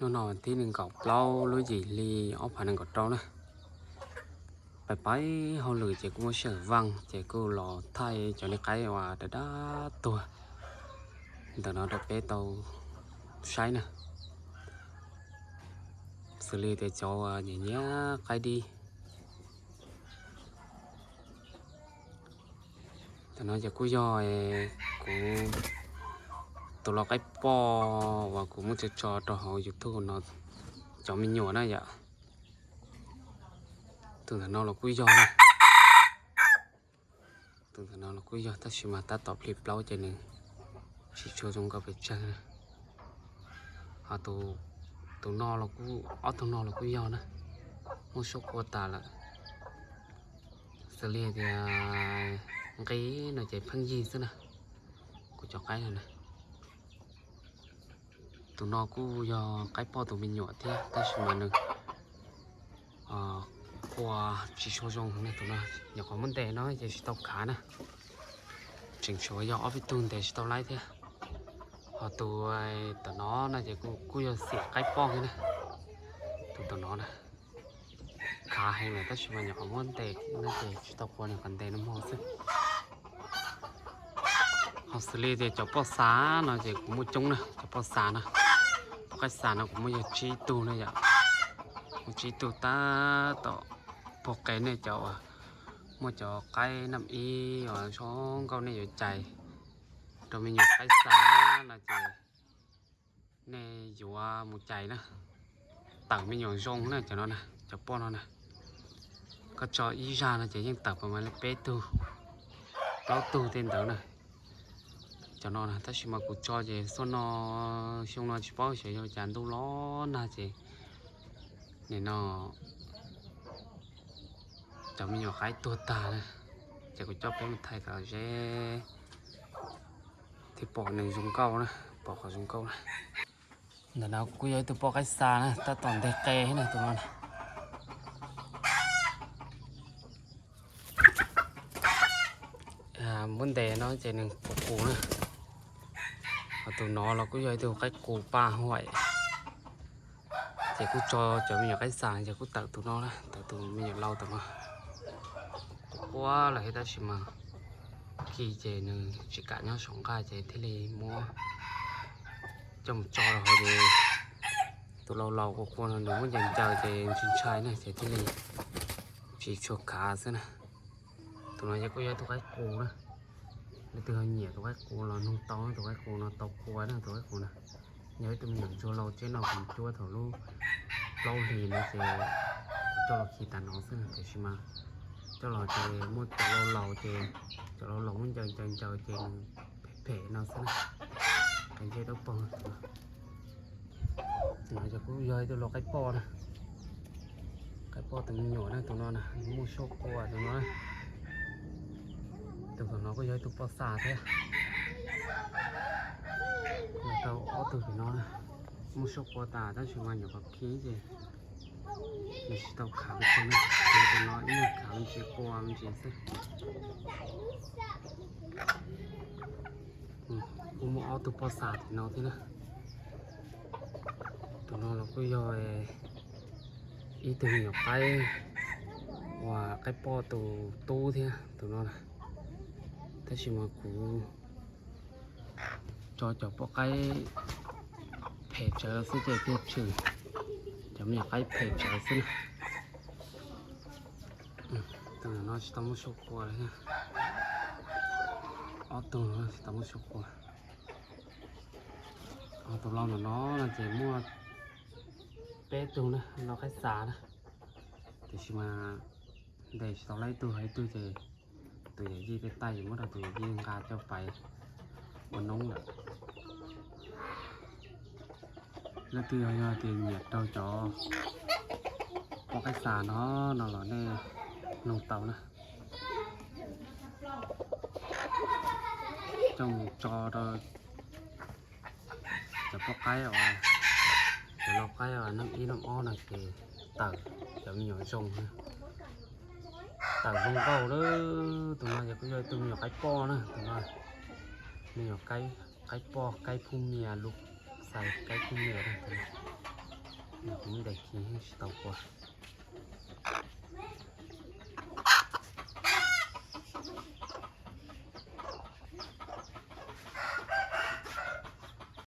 Hnub no thib nees nkaum plaub lub yim hli ob phav nees nkaum rau na. Pais pais hauj lwm ces kuj muaj sij hawm vaaj ces kuj los thaij cov niag qaib uas dab dab tuag ntawm no rau peb tau saib na. Xws li tias cov uas nyiam nyiam qaib dib. Tam no ces kuj yog kuv tus lau qaib poj uas kuv muab tso tso rau hauv YouTube no, cov me nyuam na yom. Tus ntawm no los kuj yog na. Tus ntawm no los kuj yog tab sis mas tab tom plhis plaub ces nws tsis tshua zoo nkauj pes tsawg na. Ho tus no los kuj, ob tug no los kuj yog na, muaj suab qua tas lawm. Xws li tias nqi no ces pheej yig xwb na, kuv cov qaib no na. Tus no kuj yog qaib poj tus me nyuam thiab tab sis mas nws qua tsis tshua zoo ne. Tus no nyuam qhuav muab ntes no ces tsis tau khav na, tseem tshuav yog ob peb tug ntes tsis tau laib thiab. Ho tus tom no no ces kuj yog xiam qaib poj thiab na. Tus tom no na khav heev lawm tab sis mas nyuam qhuav muab ntes no ces tsis tau qua, nyuam qhuav ntes nag hmo xwb. Ho xws li tias cov poj xas no ces kuv muaj coob na, cov poj xas no, poj qaib xas no kuv muaj yog tsib tug na yom. Muaj tsib tug tab tom puag qe nej cov uas muaj cov qaib naj ib uas zoo nkauj nej yuav cais rau me nyuam qaib xas no ces nej yuav mus cais na. Tawm me nyuam zoo na cov no na, cov poj no na. Koj tso ib zag no ces yeej tawm pas mas li peb tug, plaub tug tej ntawd na. Cov no na tab sis mas kuv tso ces xuaj no, xyoo no tsis paub xyov yog cas ntuj los nag ces nim no cov me nyuam qaib tuag tag na, ces kuv coj peb mus thaij kom ze thiaj pom nws zoo nkauj na, pom qhov zoo nkauj na. Ntawm no kuj yog ib tug poj qaib xas na, tab tom nteg qe na tus no na. Muab ntes no ces nws qus qus na. Ho tus no los kuj yog ib tug qaib qus paj huaim. Ces kuj tso cov me nyuam qaib xas ces kuj tawm tus no na, tawm tus me nyuam lau tus no. Quaj lawm thiab tab sis mas khi ces nws tsis kam nyob saum nqaj ces thiaj li muab coj mus tso rau hauv ces tus lau laus quaj quaj no nws muab ncaws ncaws ces ntshai ntshai na ces thiaj li tsis tshua khav xwb na. Tus no ces kuj yog ib tug qaib qus na. Leej twg ho nyiam tus qaib qus los nug tau, tus qaib qus no tau qua na, tus qaib qus na. Yog ib tug me nyuam ntsuag laus tsheb no kuv cuab thaum lub plaub hlis no ces kuv coj los khi tas no xwb na, tiam sis mas coj los ces muaj cov lau laus ces cov lau laus muab ncaws ncaws ncaws ces nws phem phem no xwb na. Qe ntsej dawb paug. Tus no ces kuj yog ib tug lau qaib poj na. Qaib poj tus me nyuam na, tus no na muaj suab qua tus no na. Tus tom no kuj yog ib tug poj xas thiab. Tau ob tug tom no na, muaj suab qua tas tab sis mas nyuam qhuav khi ces nws tsis tau khav me ntsis na. Tus no ib nyuag khav me ntsis qua me ntsis xwb. Kuj muaj ob tug poj xas tom no thiab na. Tus no los kuj yog ib tug me nyuam qaib uas qaib poj tus tub thiab tus no na. Tab sis mas kuv tso cov poj qaib phem tsawv xwb ces thiaj tshwm cov me nyuam qaib phem tsawv xwb na. Tus no tsis tau muaj suab qua li. Ob tug no tsis tau muaj suab qua. Ho tus lau no no ces muaj peb tug na, lau qaib xas na. Tiam sis mas ntes tsis tau laib ib tug, ib tug ces tus yawm yij tej taij ces muab rau tus yawm yij nqa coj pais ua noob lawm. Leej twg yog tias nyiam rau cov poj qaib xas no no los nej nug tau na. Coj mus tso rau cov poj qaib os, cov lau qaib os, naj ib naj ob no ces tawm cov me nyuam zoo, tawm zoo nkauj lawm. Tus no ces kuj yog tus me nyuam qaib poj na, tus no me nyuam qaib poj, qaib phub mias, lus xais qaib phub mias na tus no. Kuv ntes khi tsis tau qua.